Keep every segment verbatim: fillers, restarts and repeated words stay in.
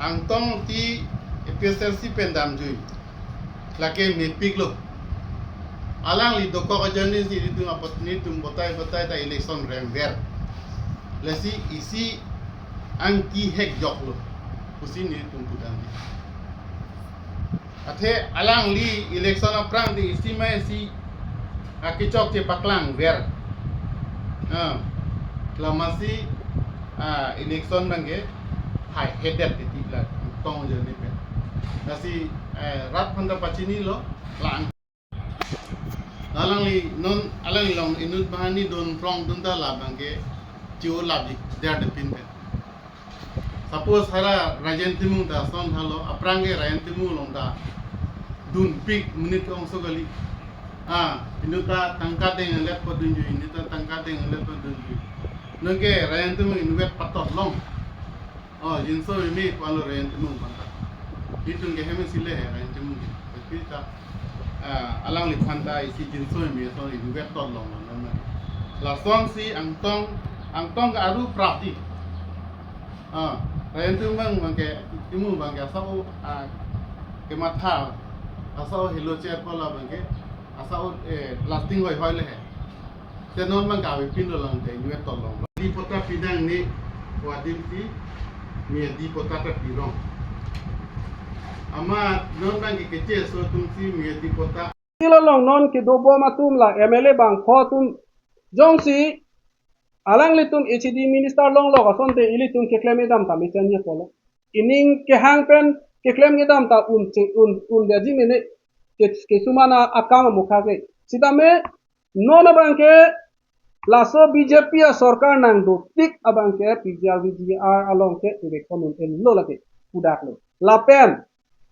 Angtong ti A P H L C pen damjui. Lake mepiklo. Alangli dokok ajoine si nelitum apot nelitum botai botai ta election rengver. Lasi isi angki hek joklo. Pusi nelitum pudam di. Athe alangli election aphrang di isi ma isi akechok chepaklangver. Ah, lamasi, ah, election abangke haihedet titi la tong jani pen. Lasi, eh, rat aphan ta pachinilo lang. Alangli non alangli along inut banghini dun prong dun ta labangke chiu labi der de pin pen. Suppose hala Rajen Timung ta ason halo, aphrang ke Rajen Timung along ta dunpik monit ongso kali. Ah, inut ta tangka deng let pa dunjui, inut ta tangka deng let pa dunjui. Nonke Rajen Timung inutvet patot long. Oh, jinso imi pu alo Rajen Timung aphan ta. Itum ke hem isi le he Rajen Timung ke. Tapi ta, ah, alangliphan ta isi jinso imi ason inutvet tot long long non. Lasonsi Angtong, Angtong ke aru prapti. Ah, Rajen Timung abangke, Timung abangke asap, ah, kematha, asap helo cher kola abangke, asap, eh, lasting hoi hoi le he. Te non abang kave pinlo lang te, inutvet tot long. Di patta pidang ne, wadim ti, mi di patta ta pirong. Amat non abangke keche aso atumsi mi di patta. Ila along non kedobom atum la M L A bangpho atum jongsi alanglitum H A D minister longlok asonte ilitum keklem kedam ta mechan ye polo. Ining kehang pen keklem kedam ta un che-, un, un dia ji mene ke-, kesumana akam amukha ke. Sitame non abangke laso B J P asorkar nangdotik abangke P G R V G R along ke election un-elo lake pudaklo. Lapen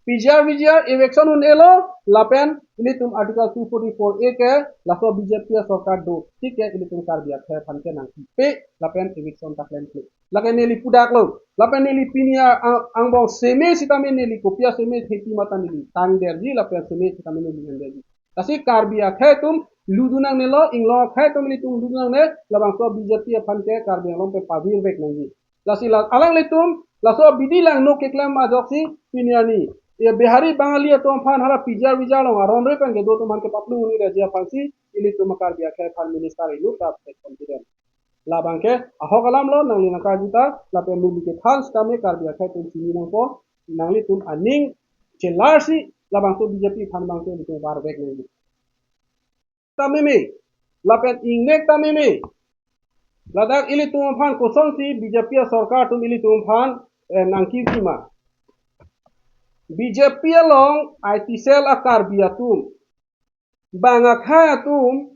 P G R V G R election un-elo lapen ilitum Article two forty-four A ke laso B J P asorkar dotik ke ilitum Karbi akhei aphan ke nangkipe lapen election ta klemkle. Lake neli pudaklo. Lapen neli pini a-, ang-, angbong seme sitame neli kopi aseme thepi mata neli tangderji lapen seme sitame neli enderji. Lasi Karbi akhei atum ludun nangnelo, Inglong akhei atum ilitum ludun nangne, labangso B J P aphan ke Karbi Anglong pen pavirvek nangji. Lasi la alanglitum, laso abidi langno keklem ajoksi pini arni. Ya Bihari Bangali atum aphan hala P G R V G R along aron re pen kedo atum aphan kepaplu uni raji aphansi, ilitum Karbi akhei aphan minister inut ta confident. Labangke ahok alamlo nangli nangkarju ta, lapen neli kethan sitame Karbi akhei atum chini nangpo, nanglitum aning chelarsi labangso B J P aphan abangke ilitum varvek nangji. Ta meme, lapen ingnek ta meme. Ladak ilitum aphan kosonsi B J P asorkar atum ilitum aphan, eh, nangkivima. B J P along I T cell a-Karbi atum, bang akhei atum,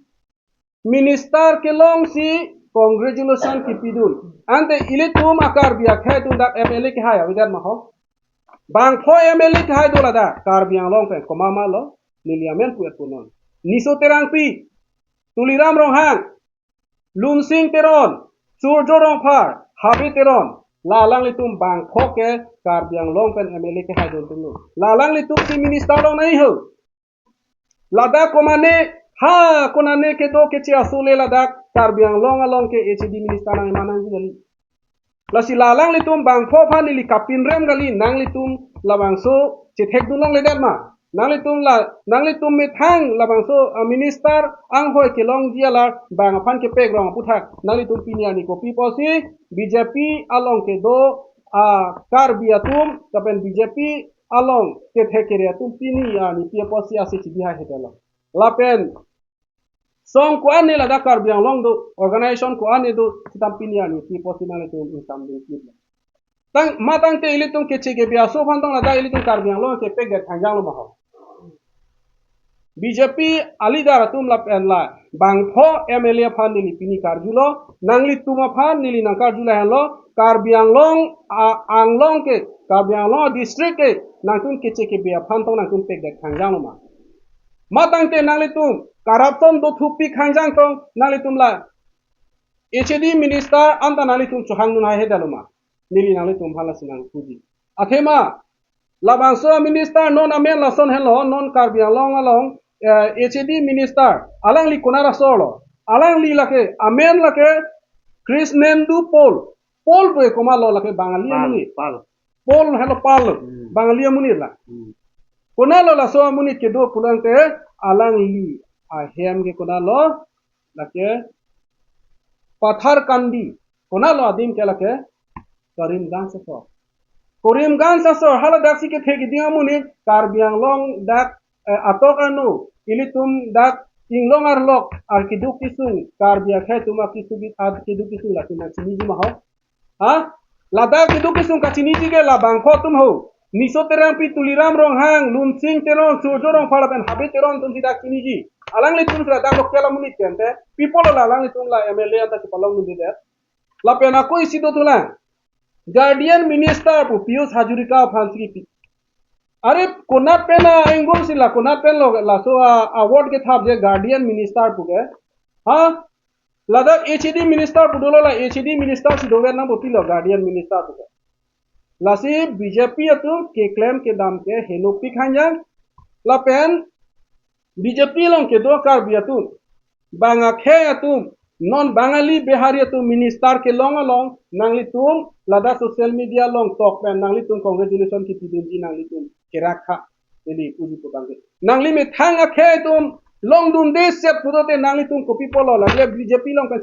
minister kelongsi congratulation kipidun. Ante ilitum a-Karbi akhei atum dak M L A kehai avedet ma ho. Bangpho M L A kehai do ladak Karbi Anglong pen, komat ma lo, neli amen pu-et punon. Niso Terangpi, Tuliram Ronghang, Lunsing Teron, Surjo Rongphar, Habe Teron, la alanglitum bangpho ke Karbi Anglong pen M L A kehai dun atumlo. La alanglitum si minister long nangji ho. Ladak komane, ha, konane kedo keche aso le ladak Karbi Anglong along ke H A D minister nangji ma nangji kali. Lasi la alanglitum bangpho aphan neli kapinrem kali, nanglitum labangso chethekdun longledet ma. Nanglitum la, nanglitum methang labangso, ah, minister anghoi kelongji alar bang aphan kepek rong aputhak. Nanglitum pini arni kopi pusi B J P along kedo, ah, Karbi atum, lapen B J P along kethek kere atum pini arni pi apotsi ase chibihai hetelo. Lapen song ko-an ne ladak Karbi Anglong do, organization ko-an ne do, sitam pini arni pi apotsi nanglitum ingsamdun kit. Tang, matangte ilitum keche kebe aso aphan tong ladak ilitum Karbi Anglong kepek det khangjang lo ma ho. B J P a-leader atum lapen la bangpho M L A aphan neli pini karjulo, nanglitum aphan neli nangkarju lahenlo, Karbi Anglong, a, Anglong ke, Karbi Anglong district ke, nangtum keche kebe aphan tong nangtum pek det khangjang lo ma. Matangte nanglitum corruption dothupik khangjang tong, nanglitum la H A D minister anta nanglitum chohangdun hai hetelo ma. Neli nanglitum aphan lasi nangpuji. Athema, labangso minister non amen lason henlo, non Karbi Anglong along, eh, H A D minister, alangli konat asor lo. Alangli lake, amen lake, Krishnendu Paul. Paul pu komat lo lake Bangali Pal, amen ni. Pal. Paul helo Paul. Hmm. Bangali amonit la. Hmm. Konatlo laso amonit kedo pulang te alangli ahem ke konatlo lake Patharkandi. Konatlo adim ke lake Karimganj asor. Karimganj asor hala daksi kethe keding amonit Karbi Anglong dak eh, atok ano ilitum dak inglong arlok arkeduk kesung Karbi akhei atum akesung bit arkeduk kesung latum chiniji ma ho. Ha? Ladak keduk kesung kachiniji ke labangpho atum ho. Niso Terangpi, Tuliram Ronghang, Lunsing Teron, Surjo Rongphar lapen Habe Teron atum si dak chiniji. Alanglitum si ladak local amonit ke ante. Pi apotlo la alanglitum la M L A anta kepalongdunde det. Lapen ako isi dothulang. Guardian Minister pu Pijush Hazarika aphan si kipi. Are konat pen a-ingrum si la konat pen lo laso a-award kethap je Guardian Minister pu ke. Ha? Ladak H A D Minister pu dolo, la H A D Minister si dover nangpo, pilo Guardian Minister pu ke. Lasi B J P atum keklem kedam ke henopik hanya. Lapen B J P along kedo Karbi atum, bang akhei atum, non Bangali Bihari atum minister kelong along nanglitum ladak social media along tok pen nanglitum congratulation kipidunji, nanglitum kerak ha. Neli puji pu abang ke. Nangli methang akhei atum longdunde set pulote nanglitum kopi apotlo la B J P along pen